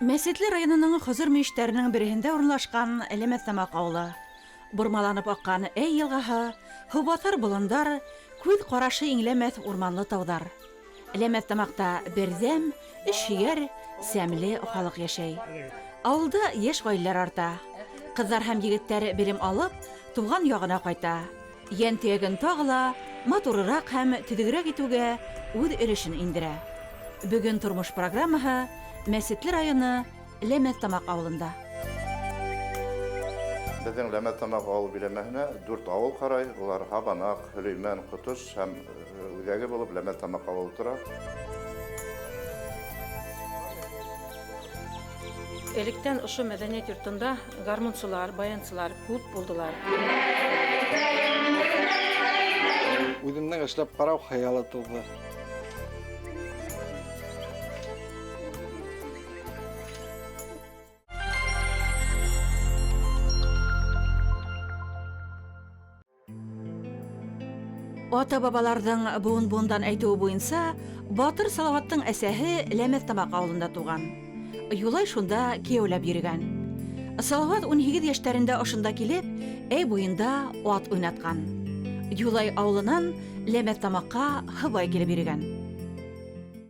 Мәсетле районының Хозыр мөйөштәренең береһендә урынлашҡан Ләмәҫтамаҡ ауылы. Бормаланып аҡҡан Әй йылғаһы, һыубаҫар болондар, күҙ ҡарашы иңләмәҫ урманлы тауҙар. Ләмәҫтамаҡта берҙәм, эшһөйәр, сәмле халыҡ йәшәй. Ауылда йәш ғаиләләр арта. Ҡыҙҙар һәм егеттәр белем алып, туған яғына ҡайта. Йән төйәген тағы ла матурыраҡ һәм төҙөгөрәк итеүгә үҙ өлөшөн индерә. Бөгөн тормош программаһы Мәсетле районы Ләмәҫтамаҡ ауылында. Беҙҙең Ләмәҫтамаҡ ауыл биләмәһенә дүрт ауыл ҡарай. Улар Һабанаҡ, Һөлөймән, Ҡотош һәм үҙәге булып Ләмәҫтамаҡ ауылы тора. Электән ошо мәҙәниәт йортонда гармунсылар, баянсылар күп булдылар. Үҙемдең эшләп ҡарау хыялы тыуҙы. Ата-бабаларҙың быуын-быуындан әйтеүе буйынса, батыр Салауаттың әсәһе Ләмәҫтамаҡ ауылында тыуған. Юлай шунда кейәүләп йөрөгән. Салауат 18 йәштәрендә ошонда килеп, әй буйында ат уйнатҡан. Юлай ауылынан Ләмәҫтамаҡҡа һыбай килеп йөрөгән.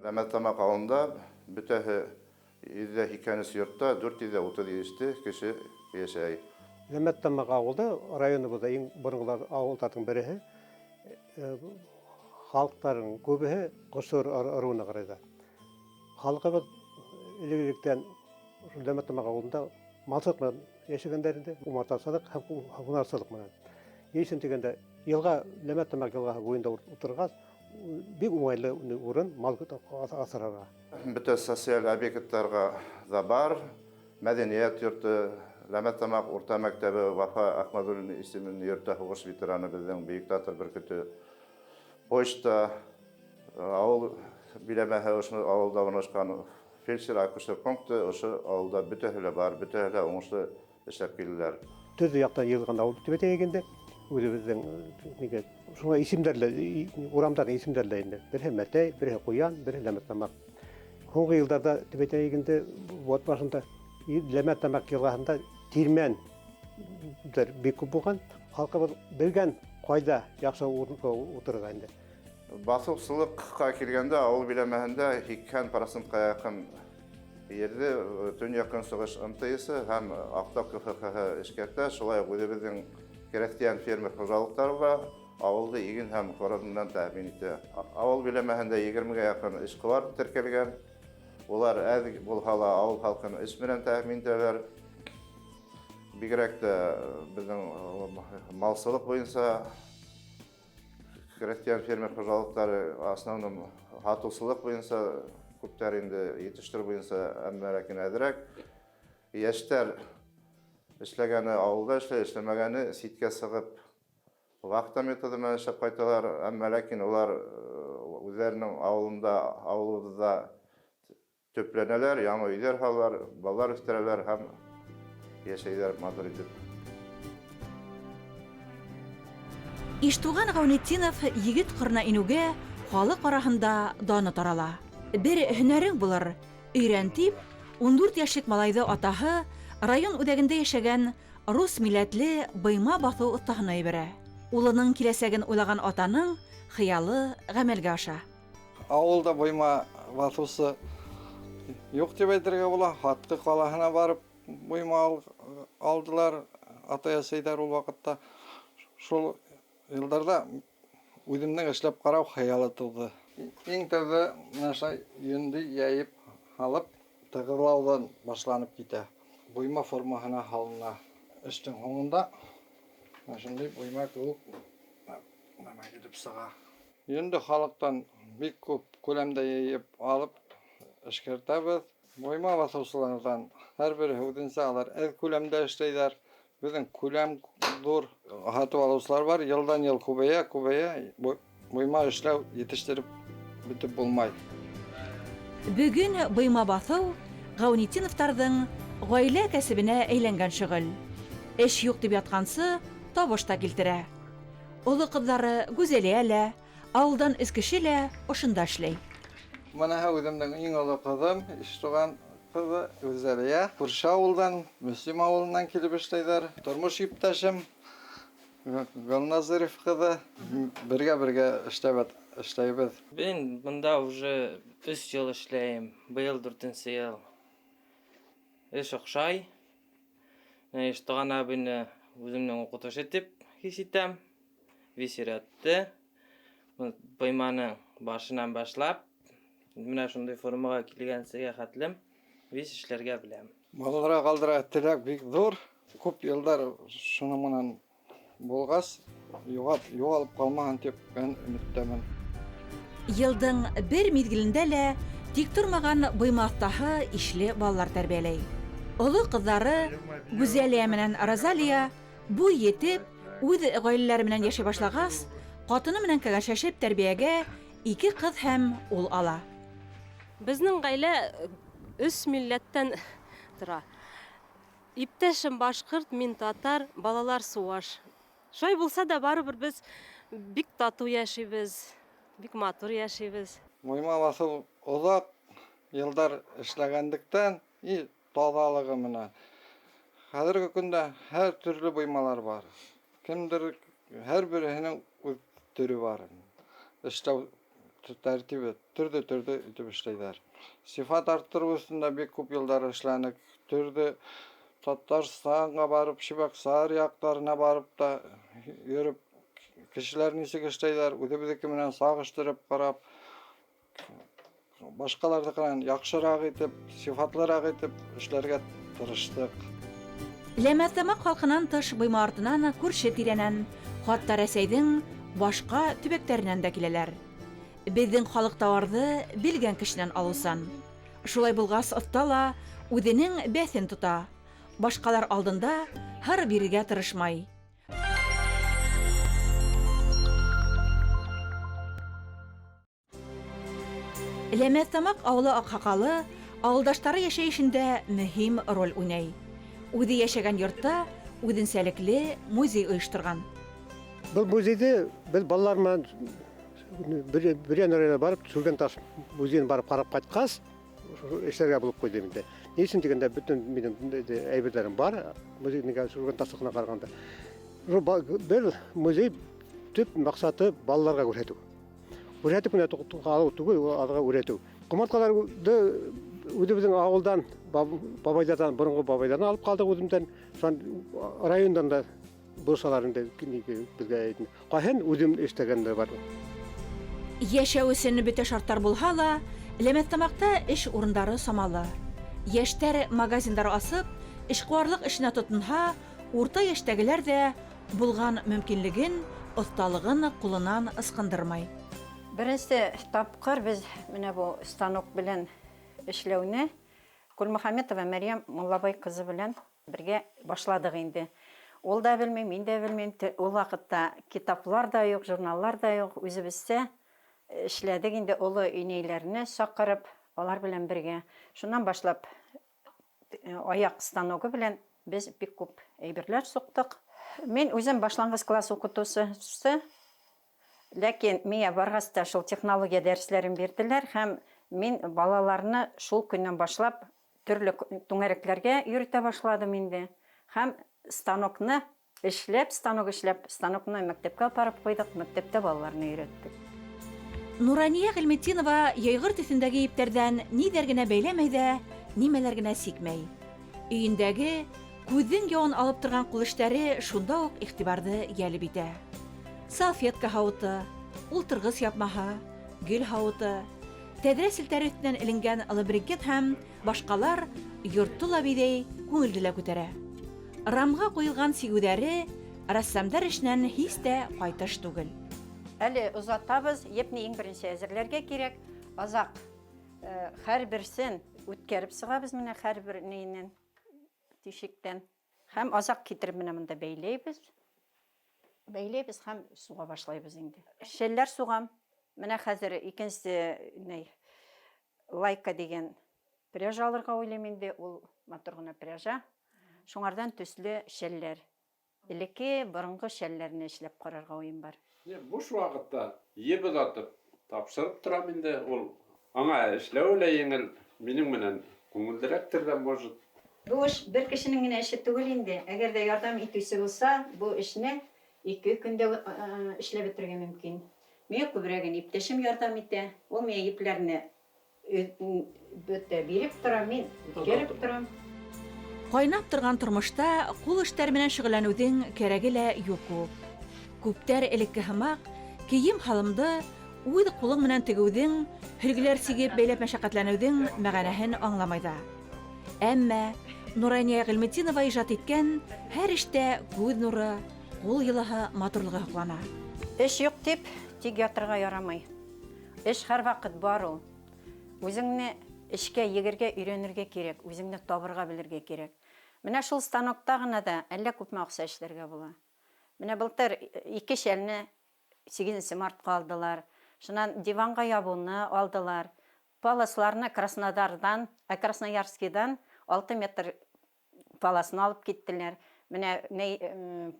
Ләмәҫтамаҡ ауылында бөтәһе 183 йортта 437 кеше йәшәй. Ләмәҫтамаҡ ауылы районыбыҙҙа иң боронғолар ауылдарҙың береһе. Халыҡтарының күбеһе Ҡосор ырыуына ҡарайҙар. Халҡыбыҙ элек-электән Ләмәҫтамаҡ ауылында малсылыҡ менән йәшәгәндәр инде, умартасылыҡ һәм һунарсылыҡ менән. Ни өсөн тигәндә, йылға Ләмәҫтамаҡ йылғаһы буйында ултырғас, бик уңайлы урын мал аҫрарға. Бөтә социаль объекттарға ҙа бар. Мәҙәниәт йорто, Ләмәҫтамаҡ урта мәктәбе, Вафа Әхмәҙуллин исемен йөртә һуғыш ветераны беҙҙең Бөйөк Татар бөркөтө, почта, ауыл биләмәһе ошо ауылда урынлашҡан фельдшер-акушер пункты ошо ауылда бөтәһе лә бар, бөтәһе лә уңышлы эшләп киләләр. Төрлө яҡтан йыйылған ауыл тип әйтәйек инде. Үҙебеҙҙең нигә шуңа исемдәр лә, урамдарҙың исемдәре лә инде. Береһе Мәтәй, береһе Ҡуян, береһе Ләмәҫтамаҡ. Һуңғы йылдарҙа тип әйтәйек инде, быуат башында Ләмәҫтамаҡ йылғаһында тирмән бик күп булған. Халҡыбыҙ белгән ҡайҙа яҡшы ултырырға инде. Баҫыусылыҡҡа килгәндә, ауыл биләмәһендә 80%-ҡа яҡын ерҙе төньяҡ-көнсығыш МТС һәм Аҡтау КФХ эшкәртә. Шулай уҡ үҙебеҙҙең крәҫтиән фермер хужалыҡтары ла ауылды иген һәм ҡорот менән тәьмин итә. Ауыл биләмәһендә 20-гә яҡын эшҡыуар теркәлгән. Улар әҙ булһа ла ауыл халҡын эш менән тәьмин итәләр. Бигерәк тә беҙҙең малсылыҡ буйынса крәҫтиән фермер хужалыҡтары основном һатыусылыҡ буйынса күптәр инде етештереү буйынса, әммә ләкин әҙерәк. Йәштәр эшләгәне ауылда эшләй, эшләмәгәне ситкә сығып вахта методы менән эшләп ҡайталар, әммә ләкин улар үҙҙәренең ауылында, ауылыбыҙҙа төпләнәләр, яңы өйҙәр һалалар, балалар үҫтерәләр һәм йәшәйҙәр матур итеп. Иштуған Ғәүнетдинов егет ҡорона инеүгә халыҡ араһында даны тарала. Бер һөнәрең булыр, өйрән тип, 14 йәшлек малайҙы атаһы район үҙәгендә йәшәгән рус милләтле быйма баҫыу оҫтаһына ебәрә. Улының киләсәген уйлаған атаның хыялы ғәмәлгә аша. Ауылда быйма баҫыусы юҡ тип әйтергә була. Һатҡы ҡалаһына барып быйма алдылар атай-әсәйҙәр ул ваҡытта. Шул йылдарҙа үҙемдең эшләп ҡарау хыялы тыуҙы. Иң тәүҙә менә шулай йөндө йәйеп һалып тығыҙлауҙан башланып китә. Быйма формаһына һалына. Эштең һуңында менә шундай быйма кеүек нәмә килеп сыға. Йөндө халыҡтан бик күп күләмдә йыйып алып эшкәртәбеҙ. Быйма баҫыусыларҙан һәр береһе үҙенсә, алар әҙ күләмдә эшләйҙәр. Беҙҙең күләм ҙур, һатып алыусылар бар, йылдан-йыл күбәйә, күбәйә. Быйма эшләү етештереп бөтөп булмай. Бөгөн быйма баҫыу Ғәүнетдиновтарҙың ғаилә кәсебенә әйләнгән шөғөл. Эш юҡ тип ятҡансы, табыш та килтерә. Оло ҡыҙҙары Гүзәлиә лә, ауылдан өс кеше лә ошонда эшләй. Быныһы үҙемдең иң оло ҡыҙым, Иштуған. кызы Гүзәлия. Күрше авылдан, Мөслим авылыннан килеп эшләйләр. Тормыш иптәшем Гөлназырев кызы. Бергә-бергә эшләп эшләйбез. Мин монда уже 3 ел эшләйем, быел 4 ел. Эш охшай. Иштуган абыйны үземнең укытучы дип хис итәм. Вис өйрәтте. Быйманың башыннан башлап, менә шундый формага килгәнчегә хәтлем вис эшләргә беләм. Балаларга калдыра теләк бик зур. Күп еллар шуның менән булгач, югалып калмаган дип мин өметтәмен. Елдың бер мизгелендә лә тик тормаган быйма остаһы ишле балалар тәрбияләй. Олы кызлары Гүзәлия менән Розалия буй етеп, үз гаиләләре белән яши башлагач, катыны белән кәңәшләшеп тәрбиягә ике кыз һәм ул ала. Безнең гаилә өч милләттән тора. Иптәшем башкорт, мин татар, балалар суваш. Шулай булса да барыбер без бик тату яшибез, бик матур яшибез. Мойма басып озак еллар эшләгәнлектән и тазалыгы менә. Хәзерге көндә һәр төрле боймалар бар. Кемдер һәрберсенең үз төре бар. Эшләү тәртибе төрле-төрле итеп эшләйләр. Сифат арттыру өстендә бик күп еллар эшләнек. Төрле Татарстанга барып, Чебоксар якларына барып та йөреп, кешеләр ничек эшләйләр, үзебезнеке белән сагыштырып карап, башкаларныкыннан яхшырак итеп, сифатлырак итеп эшләргә тырыштык. Ләмәтамак халкынан тыш быйма артынан күрше тирәнән, хатта Рәсәйҙең башҡа төбәктәренән дә киләләр. Беҙҙең халыҡ тауарҙы белгән кешенән алыусан. Шулай булғас, оҫта ла үҙенең бәҫен тота. Башҡалар алдында һыр бирергә тырышмай. Ләмәҫтамаҡ ауылы аҡһаҡалы ауылдаштары йәшәйешендә мөһим роль уйнай. Үҙе йәшәгән йортта үҙенсәлекле музей ойошторған. Был музейҙы беҙ балалар менән Бөрйән районына барып, Сүргән таш музейын барып ҡарап ҡайтҡас, эшләргә булып ҡуйҙым инде. Ни өсөн тигәндә, бөтөн минең әйберҙәрем бар, музейға Сүргән ташлыҡына ҡарағанда. Бер музей төп маҡсаты балаларға күрһәтеү. Күрһәтеп кенә алыу түгел, уларға өйрәтеү. Ҡомартҡыларҙы үҙебеҙҙең ауылдан, бабайҙарҙан, боронғо бабайҙарҙан алып ҡалдыҡ үҙемдән. Шунан райондан да булышалар инде беҙгә. Ҡайһын үҙем эшләгән дә бар. Йәшәү өсөн бөтә шарттар булһа ла, Ләмәҫтамаҡта эш урындары самалы. Йәштәр магазиндар асып, эшҡыуарлыҡ эшенә тотонһа, урта йәштәгеләр ҙә булған мөмкинлеген, оҫталығын ҡулынан ысҡындырмай. Беренсе тапҡыр беҙ менә был станок белән эшләүне Гөлмөхәмәтова Мәрйәм Муллабай ҡыҙы белән бергә башладыҡ инде. Ул да белмәй, мин дә белмәйем. Ул ваҡытта китаплар да юҡ, журналлар да юҡ. Үҙебеҙсә эшләдек инде, оло инәйләрне саҡырып, алар белән бергә. Шунан башлап аяҡ станогы белән беҙ бик күп әйберләр суҡтыҡ. Мин үҙем башланғыс класс уҡытыусыһы, ләкин миңә барғас та шул технология дәресләрен бирҙеләр һәм мин балаларны шул көннән башлап төрлө түңәрәкләргә йөрөтә башладым инде. Һәм станокны эшләп, станок эшләп, станокны мәктәпкә апарып ҡуйҙыҡ, мәктәптә балаларны өйрәттек. Нурания Ғилметдинова йәйғор төҫөндәге ептәрҙән ниҙәр генә бәйләмәй ҙә, нимәләр генә сикмәй. Өйөндәге күҙҙең яуын алып торған ҡул эштәре шунда уҡ иғтибарҙы йәлеп итә. Салфетка һауыты, ултырғыс япмаһы, гөл һауыты, тәҙрә селтәре өҫтөнән эленгән лабрикет һәм башҡалар йортто ла биҙәй, күңелде лә күтәрә. Рамға ҡуйылған сигеүҙәре рәссамдар эшенән һис тә ҡайтыш түгел. Әле озатабыҙ, епне иң беренсе әҙерләргә кәрәк. Аҙаҡ һәр берсен үткәреп сығабыҙ менә һәр бер нейенән, тишектән. Һәм аҙаҡ китереп менә бында бәйләйбеҙ. Бәйләйбеҙ һәм суға башлайбыҙ инде. Шәлләр суғам. Менә хәҙер икенсе ней, лайка тигән пряжа алырға уйлайым инде. Ул матур ғына пряжа. Шуңарҙан төҫлө шәлләр. Элекке боронғо шәлләрне эшләп ҡарарға уйым бар. Буш ваҡытта еп оҙатып тапшырып торам инде. Ул аңа эшләүе лә еңел, минең менән Күңеллерәктер дә, может. Бу эш бер кешенең генә эше түгел инде. Әгәр дә ярдәм итүче булса, бу эшне ике көндә эшләп бетерергә мөмкин. Миңа күбрәген иптәшем ярдәм итә. Ул миңа йөпләрне бөтә биреп тора, мин үткәреп торам. Кайнап торган тормышта кул эшләре белән шөгыльләнүнең кәрәге лә юк кебек. Күптәр элекке һымак кием-һалымды үҙ ҡулың менән тегеүҙең, һөлгөләр сигеп бәйләп мәшәҡәтләнеүҙең мәғәнәһен аңламай ҙа. Әммә Нурания Ғилметдинова ижад иткән һәр эштә күҙ нуры, ҡул йылыһы, матурлығы һаҡлана. Эш юҡ тип тик ятырға ярамай. Эш һәрваҡыт бар ул. Үҙеңне эшкә егергә өйрәнергә кәрәк, үҙеңне табырға белергә кәрәк. Менә шул станокта ғына да әллә күпме аҡса эшләргә була. Менә былтыр ике шәлне 8 мартҡа алдылар. Шунан диванға ябыуны алдылар. Паласларны Краснодарҙан, Красноярскиҙан 6 метр паласын алып киттеләр. Менә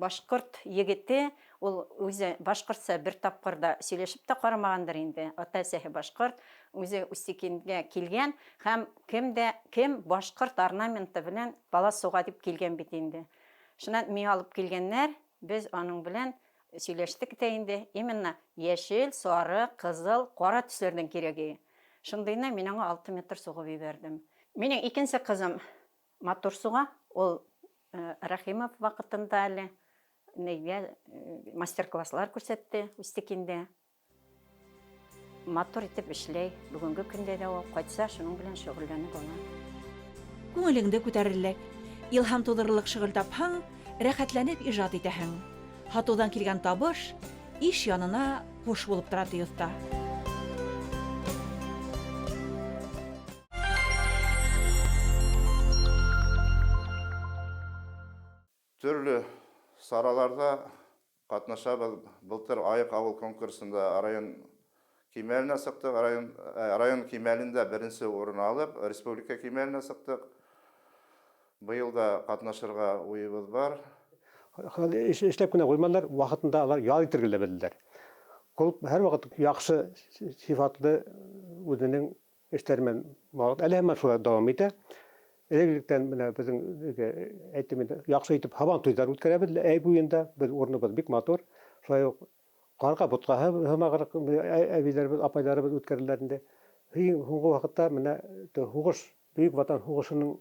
башҡорт егете, ул үҙе башҡортса бер тапҡыр да һөйләшеп тә ҡарамағандыр инде. Ата-әсәһе башҡорт, үҙе Устекингә килгән һәм кем дә кем башҡорт орнаменты белән палас суға тип килгән бит инде. Шунан миңә алып килгәннәр, беҙ аның белән һөйләштек тә инде. Именно йәшел, сары, ҡыҙыл, ҡара төҫләрҙең кәрәге. Шундыйны мин аңа 6 метр суғып ебәрҙем. Минең икенсе ҡыҙым матур суға, ул Рәхимов ваҡытында әле нейгә мастер-класслар күрһәтте Устекиндә. Матур итеп эшләй. Бөгөнгө көндә лә ул ҡайтса, шуның белән шөғөлләнеп ала. Күңелеңде күтәрерлек, илһам тыуҙырырлыҡ шөғөл тапһаң, рәхәтләнеп ижад итәһең. Һатыуҙан килгән табыш иш янына ҡуш булып тора, ти оҫта. Төрлө сараларҙа ҡатнашабыҙ. Былтыр Айыҡ ауыл конкурсында район кимәленә сыҡтыҡ. Район кимәлендә беренсе урын алып, республика кимәленә сыҡтыҡ. Быйыл да ҡатнашырға уйыбыҙ бар. Эшләп кенә ҡуйманылар, ваҡытында алар ял итергә лә белделәр. Клуб һәр ваҡыт яҡшы сифатлы үҙенең эштәре менән әле һаман шулай дауам итә. Элек-электән менә беҙҙең, әйттем инде, яҡшы итеп һабан туйҙар үткәрәбеҙ әй буйында, беҙ урыныбыҙ бик матур. Шулай уҡ ҡарға бутҡаһы һымағыраҡ әбейҙәребеҙ, апайҙарыбыҙ үткәрәләр инде. Һуңғы ваҡытта менә һуғыш, Бөйөк Ватан һуғышының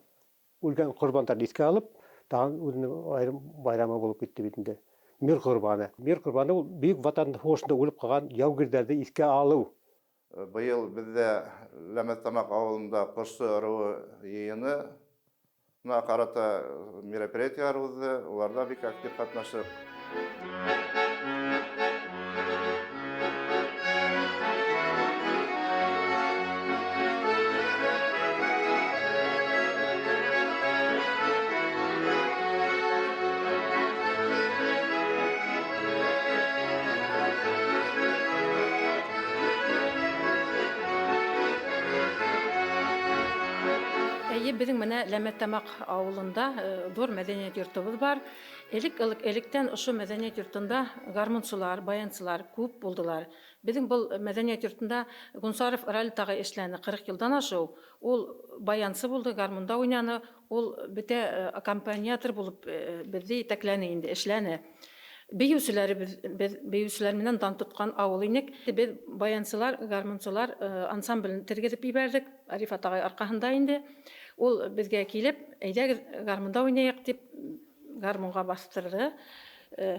үлгән ҡорбандарын иҫкә алып, тағын үҙенең айырым байрамы булып китте бит инде. Мир ҡорбаны. Мир ҡорбаны ул Бөйөк Ватан һуғышында үлеп ҡалған яугирҙәрҙе иҫкә алыу. Быйыл беҙҙә Ләмәҫтамаҡ ауылында Ҡошсо ырыуы йыйыны ҡарата мероприятиелар уҙҙы, уларҙа бик актив ҡатнашып. Әйе, беҙҙең менә Ләмәҫтамаҡ ауылында ҙур мәҙәниәт йортобоҙ бар. Элек-электән ошо мәҙәниәт йортонда гармунсылар, баянсылар күп булдылар. Беҙҙең был мәҙәниәт йортонда Гунсаров Ралит ағай эшләне 40 йылдан ашыу. Ул баянсы булды, гармунда уйнаны, ул бөтә аккомпаниатор булып беҙҙе етәкләне инде, эшләне. Бейеүселәребеҙ, беҙ бейеүселәр менән дан тотҡан ауыл инек. Беҙ баянсылар, гармунсылар ансамблен тергеҙеп ебәрҙек, Рифат ағай арҡаһында инде. Ул беҙгә килеп, әйҙәгеҙ гармунда уйнайыҡ тип гармунға баҫтырҙы.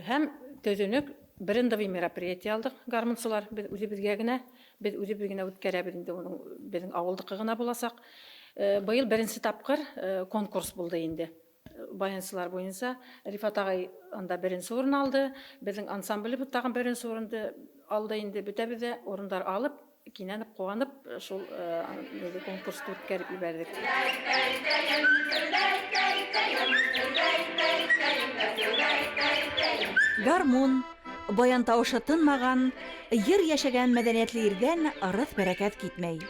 Һәм төҙөнөк брендовый мероприятие алдыҡ гармунсылар, беҙ үҙебеҙгә генә, беҙ үҙебеҙ генә үткәрәбеҙ инде, уның беҙҙең ауылдыҡы ғына буласаҡ. Быйыл беренсе тапҡыр конкурс булды инде. Баянсылар буйынса Рифат ағай анда беренсе урын алды, беҙҙең ансамблебеҙ тағын беренсе урынды алды инде, бөтәбеҙ ҙә урындар алып, кинәнеп, ҡыуанып шул конкурсты үткәреп ебәрҙек. Гармун, баян тауышы тынмаған, йыр йәшәгән мәҙәниәтле ерҙән ырыҫ бәрәкәт китмәй.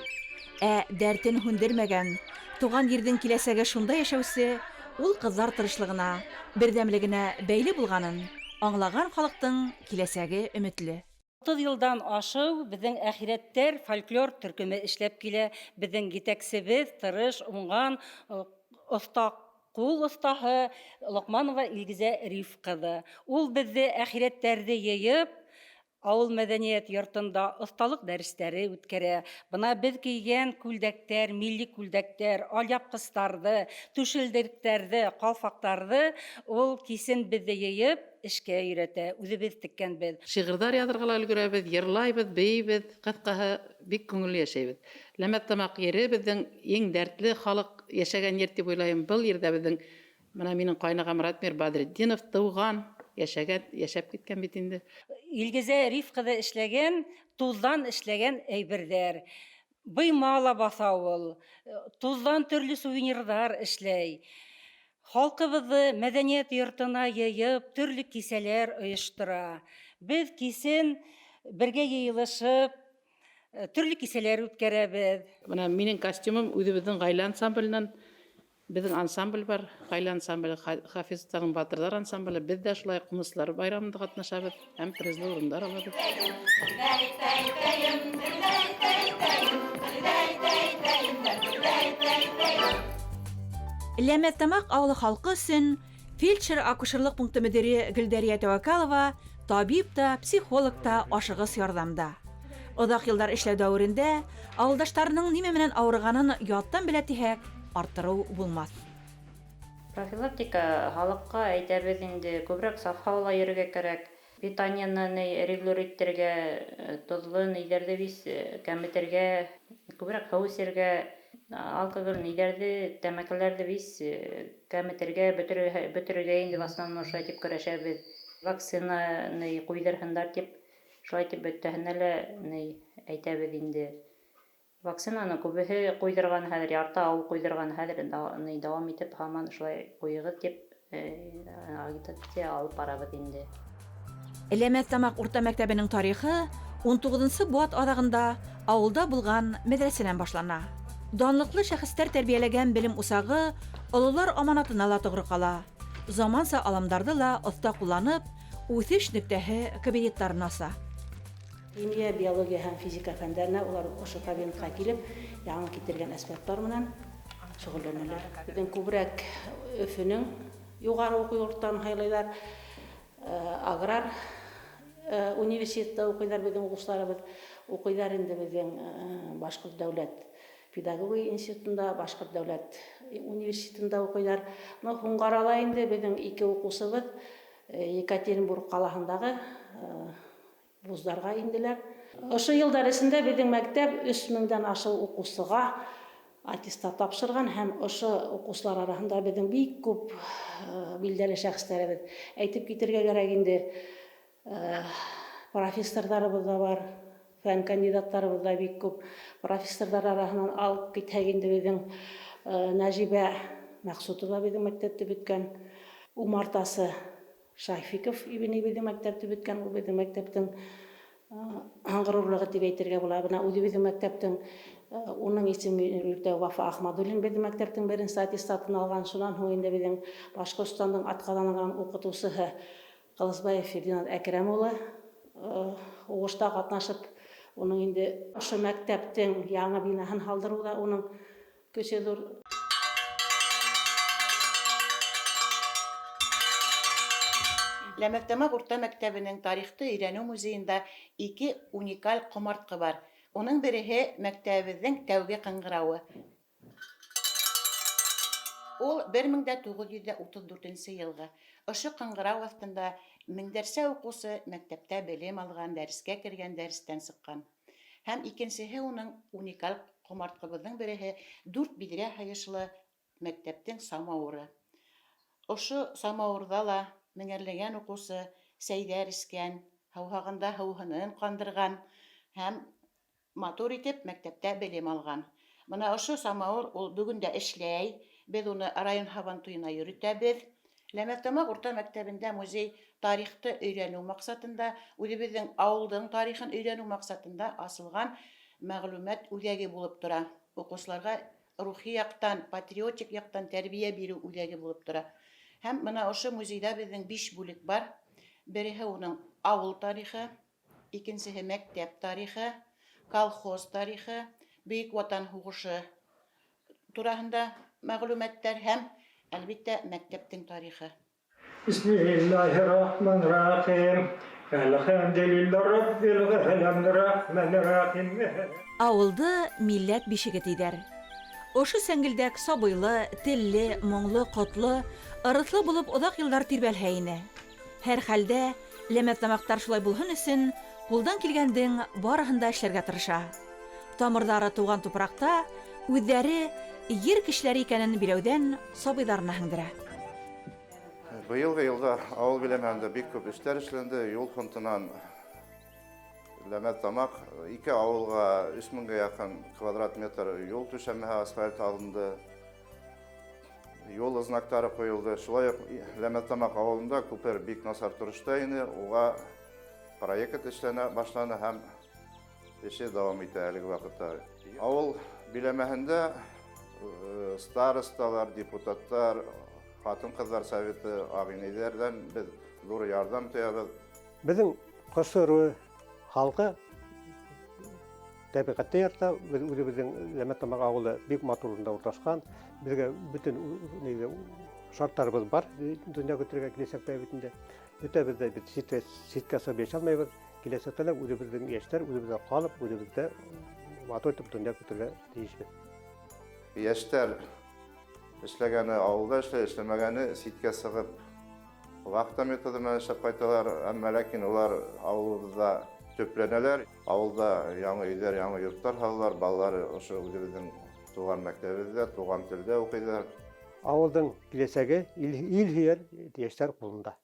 Ә дәртен һүндермәгән, туған ерҙең киләсәге шунда йәшәүсе ул ҡыҙҙар тырышлығына, берҙәмлегенә бәйле булғанын аңлаған халыҡтың киләсәге өмөтлө. 30 йылдан ашыу беҙҙең Әхирәттәр фольклор төркөмө эшләп килә. Беҙҙең етәксебеҙ тырыш, уңған, оҫта ҡул оҫтаһы Лоҡманова Илгизә Риф ҡыҙы. Ул беҙҙе әхирәттәрҙе йыйып, авыл мәҙәниәт йортонда оҫталыҡ дәрестәре үткәрә. Бына беҙ кейгән күлдәктәр, милли күлдәктәр, алъяпҡыстарҙы, түшелдектәрҙе, ҡалфаҡтарҙы ул кисен беҙҙе йыйып эшкә өйрәтә, үҙебеҙ теккәнбеҙ. Шиғырҙар яҙырға ла өлгөрәбеҙ, йырлайбыҙ, бейейбеҙ, ҡыҫҡаһы, бик күңелле йәшәйбеҙ. Ләмәттамаҡ ере беҙҙең иң дәртле халыҡ йәшәгән ер тип уйлайым. Был ерҙә беҙҙең бына минең ҡайнағам Ратмир Бадретдинов тыуған, йәшәгән, йәшәп киткән бит инде. Илгизә Риф ҡыҙы эшләгән, туҙҙан эшләгән әйберҙәр. Быйма ла баҫа ул, туҙҙан төрлө сувенирҙар эшләй. Халҡыбыҙҙы мәҙәниәт йортона йыйып, төрлө кисәләр ойоштора. Беҙ кисен бергә йыйылышып, төрлө кисәләр үткәрәбеҙ. Бына минең костюмым үҙебеҙҙең ғаилә ансамбленән. Беҙҙең ансамбль бар, ғаилә ансамбле, Хафизовтарҙың батырҙар ансамбле. Беҙ ҙә шулай ҡумыслар байрамында ҡатнашабыҙ һәм призлы урындар алабыҙ. Ләмәттамаҡ ауылы халҡы өсөн фельдшер-акушерлыҡ пункты мөдире Гөлдәрия Тәүәкәлова табип та, психолог та, ашығыс ярҙам да. Оҙаҡ йылдар эшләү дәүерендә ауылдаштарының нимә менән ауырығанын яттан белә тиһәк, арттырыу булмаҫ. Профилактика халыҡҡа әйтәбеҙ инде, күберәк саф һауала йөрөргә кәрәк, питаниены регулир итергә, тоҙло нейҙәрҙе бис кәметергә, күберәк һыу эсергә, алкоголь нейҙәрҙе, тәмәкеләрҙе бис кәметергә, бөтөрөргә инде в основном шулай тип көрәшәбеҙ. Вакцина ҡуйҙырһындар тип, шулай тип бөтәһенә лә әйтәбеҙ инде. Вакцинаны күбеһе ҡуйҙырған хәҙер, ярты ауыл ҡуйҙырған хәҙер, дауам итеп һаман шулай ҡуйығыҙ тип агитация алып барабыҙ инде. Ләмәттамаҡ урта мәктәбенең тарихы 19-нсы быуат аҙағында ауылда булған мәҙрәсәнән башлана. Данлыҡлы шәхестәр тәрбиәләгән белем усағы ололар аманатына ла тоғро ҡала. Заманса аламдарҙы ла оҫта ҡулланып, үҫеш нөктәһе кабинеттарын аса. Химия, биология һәм физика фәндәренә улар ошо кабинетҡа килеп, яңы китергән әсбаптар менән шөғөлләнәләр. Беҙҙең күберәк Өфөнөң юғары уҡыу йорттарын һайлайҙар, аграр университетта уҡыйҙар беҙҙең уҡыусыларыбыҙ, уҡыйҙар инде беҙҙең Башҡорт дәүләт педагогия институтында, Башҡорт дәүләт университетында уҡыйҙар. Но һуңғы арала инде беҙҙең ике уҡыусыбыҙ Екатеринбург ҡалаһындағы вуздарға инделәр. Ошо йылдар эсендә беҙҙең мәктәп 3000-дән ашыу уҡыусыға аттестат тапшырған һәм ошо уҡыусылар араһында беҙҙең бик күп билдәле шәхестәребеҙ. Әйтеп китергә кәрәк инде, профессорҙарыбыҙ ҙа бар, фән кандидаттарыбыҙ ҙа бик күп. Профессорҙар араһынан алып китһәк инде беҙҙең Нәжибә Мәҡсутова беҙҙең мәктәпте бөткән, умартасы Шафиков ибни беҙҙең мәктәпте бөткән, ул беҙҙең мәктәптең ғорурлығы тип әйтергә була. Бына үҙебеҙҙең мәктәптең уның исеме йөрөтә Вафа Ахмадуллин беҙҙең мәктәптең беренсе аттестатын алған. Шунан һуң инде беҙҙең Башҡортостандың атҡаҙанған уҡытыусыһы Ҡылысбаев Фердинанд Әкрәм улы һуғышта ҡатнашып, уның инде ошо мәктәптең яңы бинаһын һалдырыуҙа уның көсө ҙур. Ләмәттамаҡ урта мәктәбенең тарихты өйрәнеү музейында ике уникаль ҡомартҡы бар. Уның береһе мәктәбебеҙҙең тәүге ҡыңғырауы. Ул 1934 йылғы. Ошо ҡыңғырау аҫтында меңдәрсә уҡыусы мәктәптә белем алған, дәрескә кергән, дәрестән сыҡҡан. Һәм икенсеһе уның уникаль ҡомартҡыбыҙҙың береһе дүрт биҙрә һыйышлы мәктәптең самауыры. Ошо самауырҙа ла меңәрләгән уҡыусы сәйҙәр эскән, һыуһағанда һыуһынын ҡандырған һәм матур итеп мәктәптә белем алған. Бына ошо самауыр ул бөгөн дә эшләй. Беҙ уны район һабантуйына йөрөтәбеҙ. Ләмәттамаҡ урта мәктәбендә музей тарихты өйрәнеү маҡсатында, үҙебеҙҙең ауылдың тарихын өйрәнеү маҡсатында асылған мәғлүмәт үҙәге булып тора. Уҡыусыларға рухи яҡтан, патриотик яҡтан тәрбиә биреү үҙәге булып тора. Һәм бына ошо музейҙа беҙҙең 5 бүлек бар. Береһе уның ауыл тарихы, икенсеһе мәктәп тарихы, колхоз тарихы, Бөек Ватан һуғышы тураһында мәгълүматтар һәм, әлбиттә, мәктәптең тарихы. Бисмиллаһир-рахман-рахим. Әлхәмдүлиллаһи раббил галәмин рахман-рахим. Авылды милләт бишеге дидәр. Ошо сәңгелдәк сабыйлы, телле, моңлы, котлы, ырыҫлы булып оҙаҡ йылдар тирбәлһә ине. Һәр хәлдә, ләмәттамаҡтар шулай булһын өсөн ҡулдан килгәндең барыһын да эшләргә тырыша. Тамырҙары тыуған тупраҡта, үҙҙәре ер кешеләре икәнен биләүҙән сабыйҙарына һеңдерә. Быйылғы йылда ауыл биләмәһендә бик күп эштәр эшләнде. Юл фондынан Ләмәттамаҡ ике ауылға өс меңгә яҡын квадрат метр юл түшәмәһе асфальт алынды. Юл знактары ҡуйылды. Шулай уҡ Ләмәттамаҡ ауылында күпер бик насар торошта ине. Уға проект эшләнә башланы һәм эше дауам итә әлеге ваҡытта. Ауыл биләмәһендә старосталар, депутаттар, ҡатын-ҡыҙҙар советы, ағинәйҙәрҙән беҙ ҙур ярҙам тоябыҙ. Беҙҙең Ҡосоро халҡы тәбиғәттә ярата, беҙ үҙебеҙҙең Ләмәттамаҡ ауылы бик матур урында урынлашҡан. Беҙгә бөтөн шарттарыбыҙ бар донъя көтөргә киләсәктә бит инде. Бөтәбеҙ дә бит ситкә сығып йәшәй алмайбыҙ. Киләсәктә лә үҙебеҙҙең йәштәр үҙебеҙҙә ҡалып, үҙебеҙҙә матур итеп донъя көтөргә тейешбеҙ. Йәштәр эшләгәне ауылда эшләй, эшләмәгәне ситкә сығып вахта методы менән эшләп ҡайталар, әммә ләкин улар ауылыбыҙҙа төпләнәләр. Ауылда яңы өйҙәр, яңы йорттар һалалар, балалары ошо үҙебеҙҙең тыуған мәктәбебеҙҙә, туған телдә уҡыйҙар. Ауылдың киләсәге ил һөйәр йәштәр ҡулында.